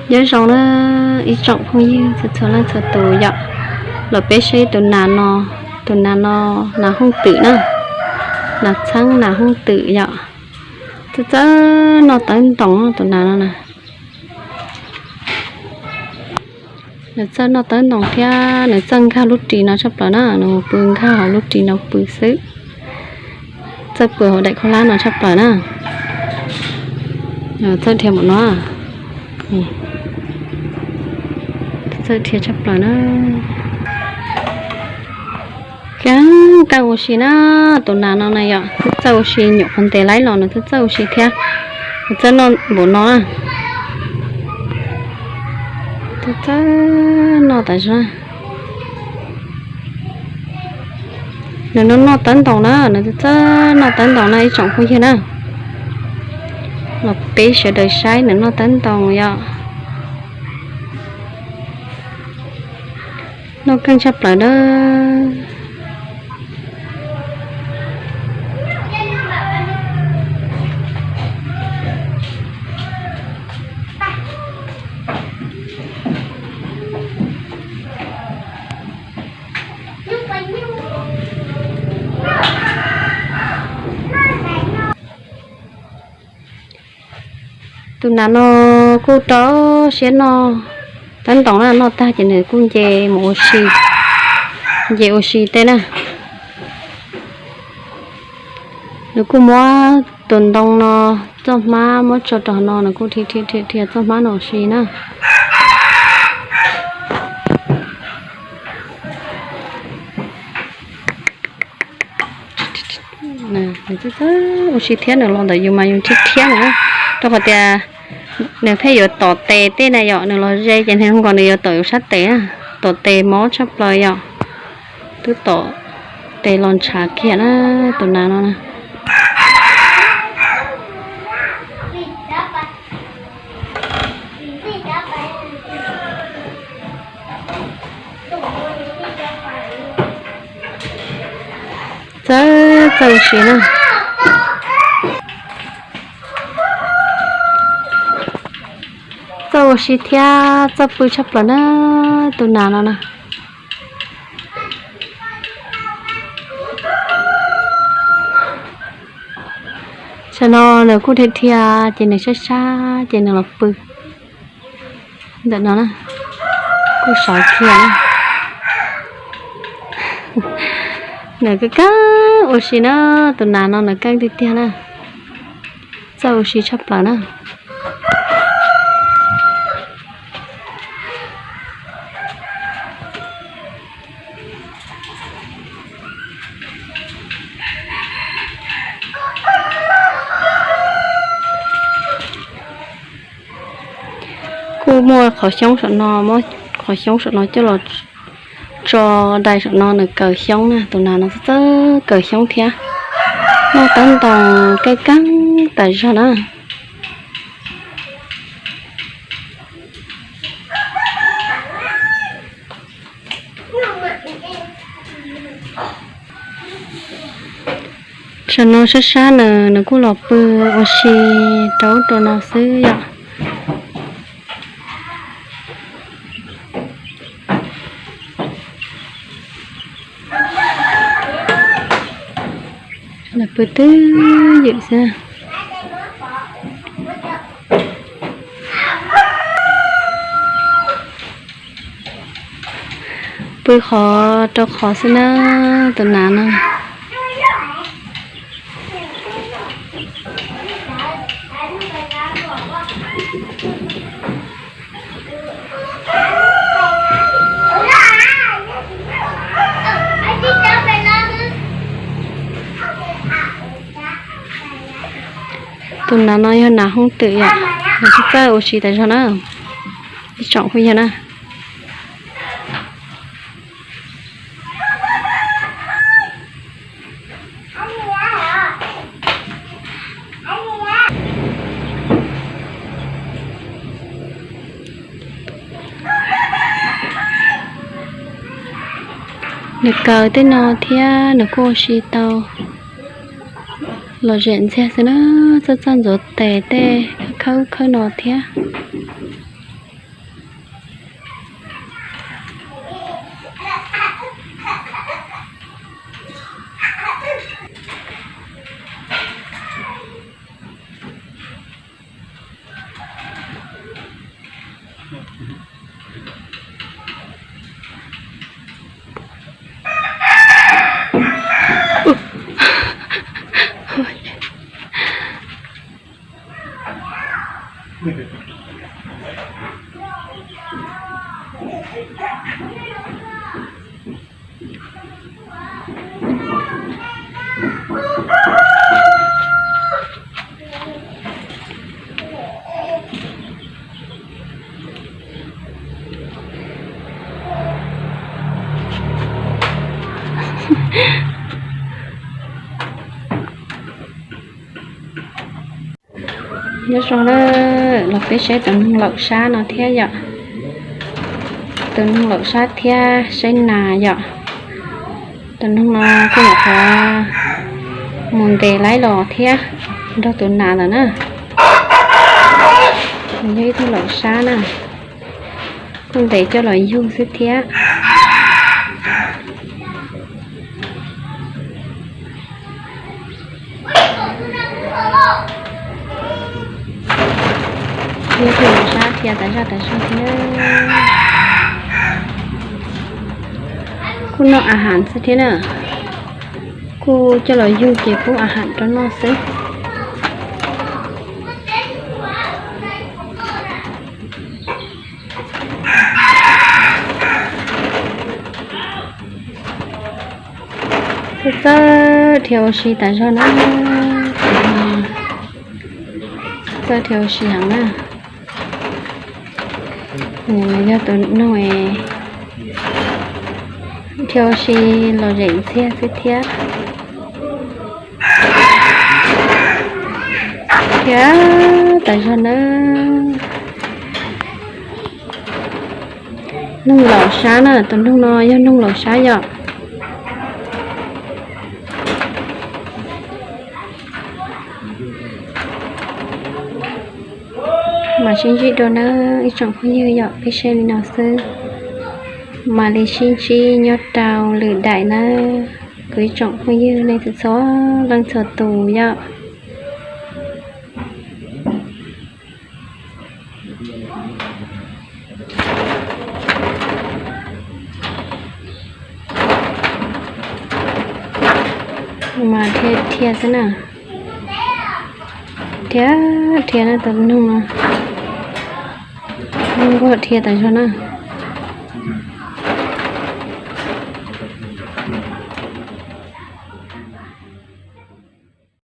Nyob zoo na ib tsoom phooj ywg txhua txhua leej txhua tus yom, los peb saib tus nas no, tus nas no nas hooj twm na, nas txheeb nas hooj twm yom. Txawj txawj noj tawv ntoos tus nas no na. Nws txawj noj tawv ntoos thiab nws txawj nkag lub ris no tshaj plaws na, nws mus pw nkag hauv lub ris no pw xwb. Txawj pw hauv daim khaub hlab no tshaj plaws na. Txawj dhia npaum no, txawj dhia tshaj plaws na. Keej keej ua si na, tus nas no na yom, twb txawj ua si nyuam qhuav ntes laib los nws twb txawj ua si thiab. Nws txawj noj npaum no na, twb txawj noj tas zog. Nws noj noj tawv ntoos na, nws twb txawj noj tawv ntoos na ib tsoom phooj ywg na. Los peb sawv daws saib nws noj tawv ntoos yom. Noj keej tshaj plaws na. Tus nas no kuj rau siab noj tawv ntoos na, noj tag ces nws kuj nce mus ua si, nce ua si tej na. Nws kuj muab tus ntoo no txoj hmab muab tso rau hauv no, nws kuj dhia dhia dhia txoj hmab no ua si na. Nws ua si thiab, nws los ntawm yus mas yus nrhiav thiab na, rau qhov tias nws pheej yuav tom tes tej na yom, nws los ze ces nws zoo nkaus nws yuav tom yus sab tes na, tom tes mob tshaj plaws yom. Twb tom tes los ntshav kiag na, tus nas no na. Txawj txawj ua si na. Txawj ua si thiab txawj pw tshaj plaws na, tus nas no na. Tam no nws kuj dhia dhia ces nws sab sab ces nws los pw ntawm no na, kuj sawv kiag na. Nws keej keej ua si na, tus nas no nws keej tiag tiag na, txawj ua si tshaj plaws na. Kuj muaj qhov xyoob saum no, muab qhov xyoob saum no coj los tso dai saum no nws kaws xyoob na, tus nas no txawj kaws xyoob thiab. Noj tawv ntoos keej keej tas zog na. Tam no sab sab nws, nws kuj los pw ua si rau ub rau no xwb yom. Nws pw twj ywm xwb. Pw qhov rau qhov xwb na, tus nas no. Tus nas no yog nas hoob twm yom, nws txawj ua si tas zog na, ib tsoom phooj ywg na. Nws kaws tej no thiab nws kuj ua si tau lom zem ntxiag xwb na, txawj txawj ntxuav tes tej khawb khawb no thiab. Nyob zoo na, los peb saib tus noog laum sab no thiab yom. Tus noog laum sab thiab saib nas yom. Tus noog no kuj nyuam qhuav mus ntes laib los thiab nrog tus nas lawm na. Nws yog ib tug laum sab na, kuj ntes coj los yug xwb thiab. Yog tus laum sab dhia tas zaj tas zog thiab. Kuj noj a has xwb thiab na. Kuj coj los yug ces pub a has rau noj xwb. Txawj txawj dhia ua si tas zog na. Txawj dhia ua si heev na. Nws yog tus noog dhia ua si los zem ntxiag xwb thiab. Dhia tas zog na. Noog laum sab na, tus noog no yog noog laum sab yom. Mam sib ntsib dua nawb ib tsoom phooj ywg, yog peb saib li no xwb. Mam li sib ntsib nyob rau lwm daim nawb kuv ib tsoom phooj ywg nej txhua leej txhua tus yom. Mas dhia dhia xwb na. Dhia dhia na, tus noog no, noog nkuaj dhia tas zog na.